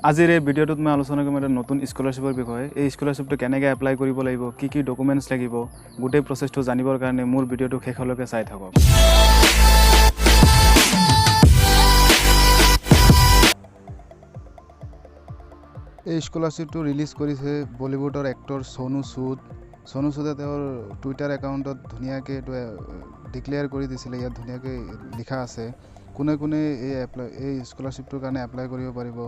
আজিৰ এই ভিডিঅ'টোত মই আলোচনা কৰিম এটা নতুন স্কলাৰশ্বিপৰ বিষয়ে। এই স্কলাৰশ্বিপটো কেনেকৈ এপ্লাই কৰিব লাগিব, কি কি ডকুমেণ্টছ লাগিব, গোটেই প্ৰচেছটো জানিবৰ কাৰণে মোৰ ভিডিঅ'টো শেষলৈকে চাই থাকক। এই স্কলাৰশ্বিপটো ৰিলিজ কৰিছে বলিউডৰ এক্টৰ সোনু সুদ। সোনু সুদে তেওঁৰ টুইটাৰ একাউণ্টত ধুনীয়াকৈ এইটো ডিক্লেয়াৰ কৰি দিছিলে। ইয়াত ধুনীয়াকৈ লিখা আছে কোনে কোনে এই স্কলাৰশ্বিপটোৰ কাৰণে এপ্লাই কৰিব পাৰিব।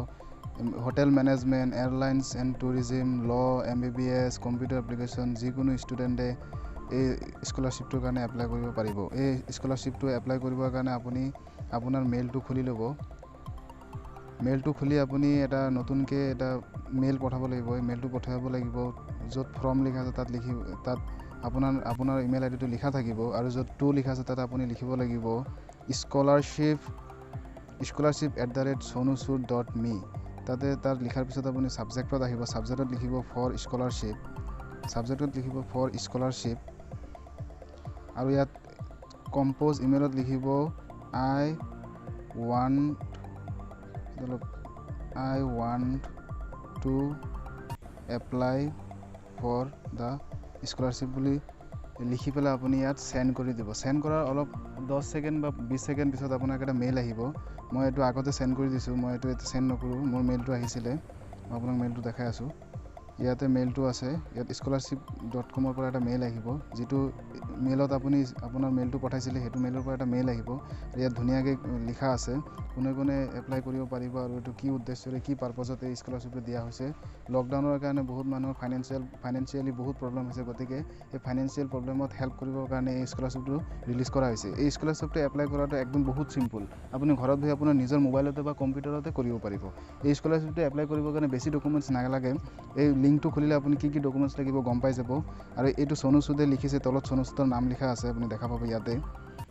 Hotel management, airlines and tourism, law, MBBS, computer application, যিকোনো ষ্টুডেণ্টে এই স্কলাৰশ্বিপটোৰ কাৰণে এপ্লাই কৰিব পাৰিব। এই স্কলাৰশ্বিপটো এপ্লাই কৰিবৰ কাৰণে আপুনি আপোনাৰ মেইলটো খুলি ল'ব। মেইলটো খুলি আপুনি এটা নতুনকৈ এটা মেইল পঠাব লাগিব। এই মেইলটো পঠাব লাগিব য'ত ফৰ্ম লিখা আছে তাত আপোনাৰ ইমেইল আই ডিটো লিখা থাকিব আৰু য'ত টু লিখা আছে তাত আপুনি লিখিব লাগিব scholarship@sonusood.me। তাতে তাত লিখাৰ পিছত আপুনি ছাবজেক্টত আহিব। ছাবজেক্টত লিখিব ফৰ স্কলাৰশ্বিপ, ছাবজেক্টত লিখিব ফৰ স্কলাৰশ্বিপ আৰু ইয়াত কম্প'জ ইমেইলত লিখিব I want to apply for the scholarship বুলি লিখি পেলাই আপুনি ইয়াত চেণ্ড কৰি দিব। চেণ্ড কৰাৰ অলপ 10 ছেকেণ্ড বা 20 ছেকেণ্ড পিছত আপোনাক এটা মেইল আহিব। মই এইটো আগতে চেণ্ড কৰি দিছোঁ, মই এইটো এতিয়া চেণ্ড নকৰোঁ। মোৰ মেইলটো আহিছিলে, মই আপোনাক মেইলটো দেখাই আছোঁ। ইয়াতে মেইলটো আছে। ইয়াত scholarship.comৰ পৰা এটা মেইল আহিব, যিটো মেইলত আপুনি আপোনাৰ মেইলটো পঠাইছিলে সেইটো মেইলৰ পৰা এটা মেইল আহিব। ইয়াত ধুনীয়াকৈ লিখা আছে কোনে কোনে এপ্লাই কৰিব পাৰিব আৰু এইটো কি উদ্দেশ্যৰে, কি পাৰপজত এই স্কলাৰশ্বিপটো দিয়া হৈছে। লকডাউনৰ কাৰণে বহুত মানুহৰ ফাইনেন্সিয়েলি বহুত প্ৰব্লেম হৈছে, গতিকে এই ফাইনেন্সিয়েল প্ৰব্লেমত হেল্প কৰিবৰ কাৰণে এই স্কলাৰশ্বিপটো ৰিলিজ কৰা হৈছে। এই স্কলাৰশ্বিপটো এপ্লাই কৰাটো একদম বহুত চিম্পুল। আপুনি ঘৰত বহি আপোনাৰ নিজৰ মোবাইলতে বা কম্পিউটাৰতে কৰিব পাৰিব। এই স্কলাৰশ্বিপটো এপ্লাই কৰিবৰ কাৰণে বেছি ডকুমেণ্টছ নালাগে। এই লিংকটো খুলিলে আপুনি কি কি ডকুমেণ্টছ লাগিব গম পাই যাব। আৰু এইটো সোনু সুদে লিখিছে, তলত সোনু সুদৰ নাম লিখা আছে, আপুনি দেখা পাব ইয়াতে।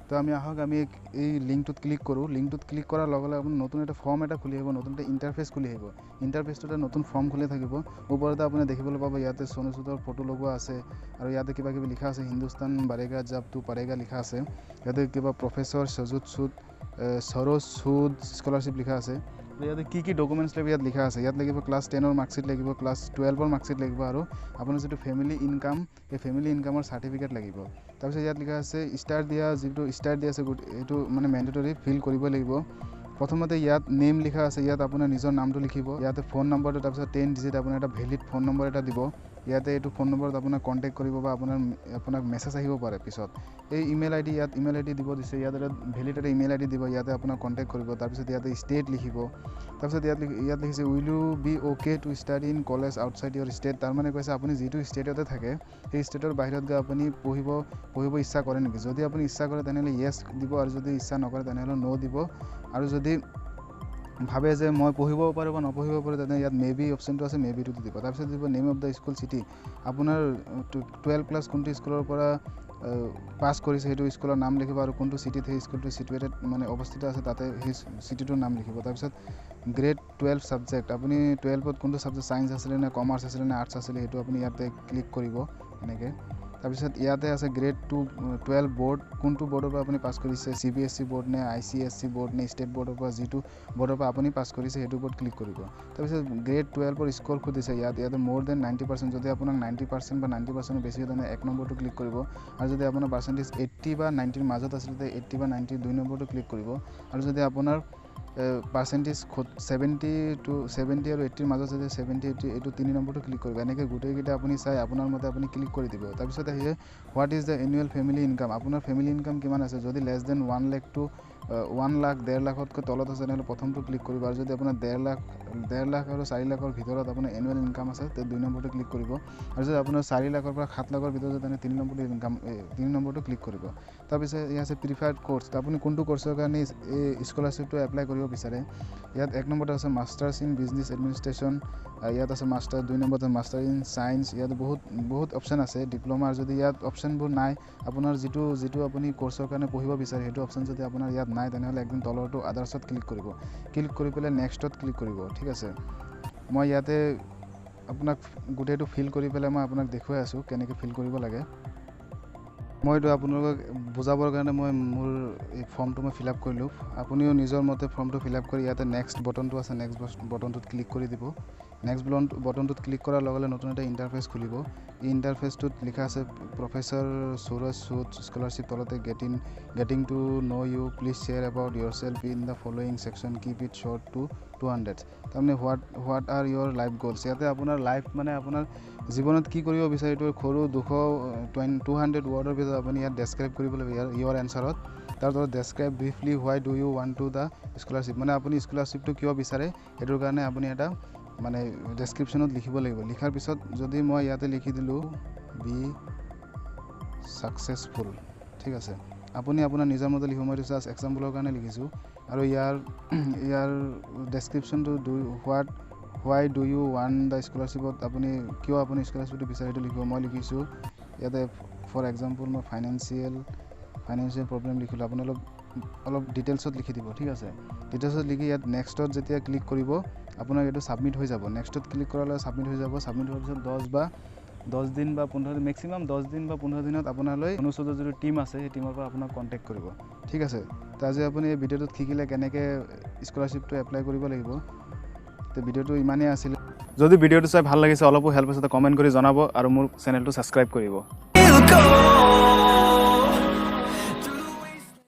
তো আমি আহক, আমি এই লিংকটোত ক্লিক কৰোঁ। লিংকটোত ক্লিক কৰাৰ লগে লগে আপুনি নতুন এটা ফৰ্ম এটা খুলি আহিব, নতুন এটা ইণ্টাৰফেচ খুলি আহিব। ইণ্টাৰফেচটোতে নতুন ফৰ্ম খুলি থাকিব। ওপৰতে আপুনি দেখিবলৈ পাব ইয়াতে সোনু সুদৰ ফটো লগোৱা আছে আৰু ইয়াতে কিবা কিবি লিখা আছে, হিন্দুস্তান বাৰেগা জব তু পাৰেগা লিখা আছে। ইয়াতে কিবা প্ৰফেচৰ সজুত সুদ, সৰোজ সুদ স্কলাৰশ্বিপ লিখা আছে। ইয়াতে কি কি ডকুমেণ্টছ লাগিব ইয়াত লিখা আছে। ইয়াত লাগিব ক্লাছ 10ৰ মাৰ্কশ্বিট লাগিব, ক্লাছ 12ৰ মাৰ্কশ্বিট লাগিব আৰু আপোনাৰ যিটো ফেমিলি ইনকাম, সেই ফেমিলি ইনকামৰ চাৰ্টিফিকেট লাগিব। তাৰপিছত ইয়াত লিখা আছে ষ্টাৰ দিয়া, যিটো ষ্টাৰ দিয়া আছে এইটো মানে মেণ্ডেটৰী ফিল কৰিবই লাগিব। প্ৰথমতে ইয়াত নেম লিখা আছে, ইয়াত আপোনাৰ নিজৰ নামটো লিখিব, ইয়াতে ফোন নম্বৰটো, তাৰপিছত 10 ডিজিট আপোনাৰ এটা ভেলিড ফোন নম্বৰ এটা দিব। ইয়াতে এইটো ফোন নম্বৰত আপোনাক কণ্টেক্ট কৰিব বা আপোনাক মেছেজ আহিব পাৰে পিছত। এই ইমেইল আই ডি, ইয়াত ইমেইল আই ডি দিব দিছে, ইয়াত এটা ভেলিড এটা ইমেইল আই ডি দিব, ইয়াতে আপোনাক কণ্টেক্ট কৰিব। তাৰপিছত ইয়াতে ষ্টেট লিখিব। তাৰপিছত ইয়াত লিখিছে will you be okay to study in college outside your state. তাৰমানে কৈছে আপুনি যিটো ষ্টেটতে থাকে সেই ষ্টেটৰ বাহিৰত গৈ আপুনি পঢ়িব ইচ্ছা কৰে নেকি। যদি আপুনি ইচ্ছা কৰে তেনেহ'লে য়েছ দিব আৰু যদি ইচ্ছা নকৰে তেনেহ'লে ন' দিব। আৰু যদি ভাবে যে মই পঢ়িব পাৰোঁ বা নপঢ়িব পাৰোঁ, তেনে ইয়াত মে বি অপশ্যনটো আছে, মে বিটো দিব। তাৰপিছত দিব name of the school city, আপোনাৰ 12 ক্লাছ কোনটো স্কুলৰ পৰা পাছ কৰিছে সেইটো স্কুলৰ নাম লিখিব আৰু কোনটো চিটিত সেই স্কুলটো চিটুৱেটেড মানে অৱস্থিত আছে তাতে সেই চিটিটোৰ নাম লিখিব। তাৰপিছত গ্ৰেড 12 ছাবজেক্ট, আপুনি 12ত কোনটো ছাবজেক্ট, ছায়েন্স আছিলে নে কমাৰ্চ আছিলে নে আৰ্টছ আছিলে সেইটো আপুনি ইয়াতে ক্লিক কৰিব এনেকৈ। তাৰপিছত ইয়াতে আছে গ্ৰেড 12 বৰ্ড, কোনটো বৰ্ডৰ পৰা আপুনি পাছ কৰিছে, CBSE board নে ICSE board নে ষ্টেট বৰ্ডৰ পৰা, যিটো বৰ্ডৰ পৰা আপুনি পাছ কৰিছে সেইটো বৰ্ড ক্লিক কৰিব। তাৰপিছত গ্ৰেড 12ৰ স্ক'ৰ সুধিছে ইয়াত, ইয়াতে মোৰ then 90%, যদি আপোনাক 90% বা 90%ৰ বেছি হয় তেনে 1 নম্বৰটো ক্লিক কৰিব। আৰু যদি আপোনাৰ পাৰ্চেণ্টেজ 80 বা 90ৰ মাজত আছিলে তেতিয়া 80 বা 90 2 নম্বৰটো ক্লিক কৰিব। আৰু যদি আপোনাৰ পাৰ্চেণ্টেজ 70 আৰু 80ৰ মাজত যদি 70 80 এইটো 3 নম্বৰটো ক্লিক কৰিব। এনেকৈ গোটেইকেইটা আপুনি চাই আপোনাৰ মতে আপুনি ক্লিক কৰি দিব। তাৰপিছত আহিছে what is the annual family income, আপোনাৰ ফেমিলি ইনকাম কিমান আছে। যদি less than 1 lakh to 1 lakh, 1.5 লাখতকৈ তলত আছে তেনেহ'লে প্ৰথমটো ক্লিক কৰিব। আৰু যদি আপোনাৰ 1.5 লাখ আৰু 4 লাখৰ ভিতৰত আপোনাৰ এনুৱেল ইনকাম আছে তে 2 নম্বৰটো ক্লিক কৰিব। আৰু যদি আপোনাৰ 4 লাখৰ পৰা 7 লাখৰ ভিতৰত আছে তেনে 3 নম্বৰটো ইনকাম, 3 নম্বৰটো ক্লিক কৰিব। তাৰপিছত ইয়াত আছে প্ৰিফাৰ্ড কৰ্চ, আপুনি কোনটো কৰ্চৰ কাৰণে এই স্কলাৰশ্বিপটো এপ্লাই কৰিব বিচাৰে। ইয়াত 1 নম্বৰত আছে মাষ্টাৰ্ছ ইন বিজনেছ এডমিনিষ্ট্ৰেশ্যন, ইয়াত আছে মাষ্টাৰ, 2 নম্বৰত আছে মাষ্টাৰ ইন ছায়েন্স। ইয়াত বহুত বহুত অপশ্যন আছে। ডিপ্ল'মাৰ যদি ইয়াত অপশ্যনবোৰ নাই, আপোনাৰ যিটো আপুনি কৰ্চৰ কাৰণে পঢ়িব বিচাৰে সেইটো অপশ্যন যদি আপোনাৰ ইয়াত নাই তেনেহ'লে একদম তলৰটো আদাৰ্ছত ক্লিক কৰিব। ক্লিক কৰি পেলাই নেক্সটত ক্লিক কৰিব। ঠিক আছে, মই ইয়াতে আপোনাক গোটেইটো ফিল কৰি পেলাই মই আপোনাক দেখুৱাই আছোঁ কেনেকৈ ফিল কৰিব লাগে। মই এইটো আপোনালোকক বুজাবৰ কাৰণে মই মোৰ এই ফৰ্মটো মই ফিল আপ কৰিলোঁ। আপুনিও নিজৰ মতে ফৰ্মটো ফিল আপ কৰি ইয়াতে নেক্সট বটনটো আছে, নেক্সট বটনটোত ক্লিক কৰি দিব। নেক্সট বটনটোত ক্লিক কৰাৰ লগে লগে নতুন এটা ইণ্টাৰফেচ খুলিব। এই ইণ্টাৰফেচটোত লিখা আছে প্ৰফেচৰ সুৰজ সুদ স্কলাৰশ্বিপ, তলতে getting to know you, please share about yourself in the following section, keep it short to 200। তাৰমানে what are your life goals, ইয়াতে আপোনাৰ লাইফ মানে আপোনাৰ জীৱনত কি কৰিব বিচাৰে এইটো সৰু 200 200 ৱৰ্ডৰ ভিতৰত আপুনি ইয়াত ডেছক্ৰাইব কৰিব লাগিব ইয়াৰ এনচাৰত। তাৰ তলত describe briefly why do you want to the scholarship, মানে আপুনি স্কলাৰশ্বিপটো কিয় বিচাৰে সেইটোৰ কাৰণে আপুনি এটা মানে ডেছক্ৰিপশ্যনত লিখিব লাগিব। লিখাৰ পিছত যদি মই ইয়াতে লিখি দিলোঁ বি ছাকচেছফুল, ঠিক আছে, আপুনি আপোনাৰ নিজৰ মতে লিখিব, মই এইটো জাষ্ট এক্সাম্পলৰ কাৰণে লিখিছোঁ। আৰু ইয়াৰ ডেছক্ৰিপশ্যনটো do why do you want the স্কলাৰশ্বিপত আপুনি কিয় আপুনি স্কলাৰশ্বিপটো বিচাৰে সেইটো লিখিব। মই লিখিছোঁ ইয়াতে ফৰ এক্সাম্পল মই ফাইনেন্সিয়েল প্ৰব্লেম লিখিলোঁ, আপুনি অলপ ডিটেইলছত লিখি দিব, ঠিক আছে। ডিটেইলছত লিখি ইয়াত নেক্সটত যেতিয়া ক্লিক কৰিব আপোনাৰ এইটো ছাবমিট হৈ যাব। নেক্সটত ক্লিক কৰাৰ লগে ছাবমিট হৈ যাব। ছাবমিট হোৱাৰ পিছত 10 দিন বা 15 দিন, মেক্সিমাম 10 দিন বা 15 দিনত আপোনালৈ অনুচ্ছেদৰ যিটো টীম আছে সেই টীমৰ পৰা আপোনাক কণ্টেক্ট কৰিব, ঠিক আছে। তো আজি আপুনি এই ভিডিঅ'টোত শিকিলে কেনেকৈ স্কলাৰশ্বিপটো এপ্লাই কৰিব লাগিব। তো ভিডিঅ'টো ইমানেই আছিলে। যদি ভিডিঅ'টো চাই ভাল লাগিছে, অলপো হেল্প হৈছে, কমেণ্ট কৰি জনাব আৰু মোৰ চেনেলটো ছাবস্ক্ৰাইব কৰিব। Go.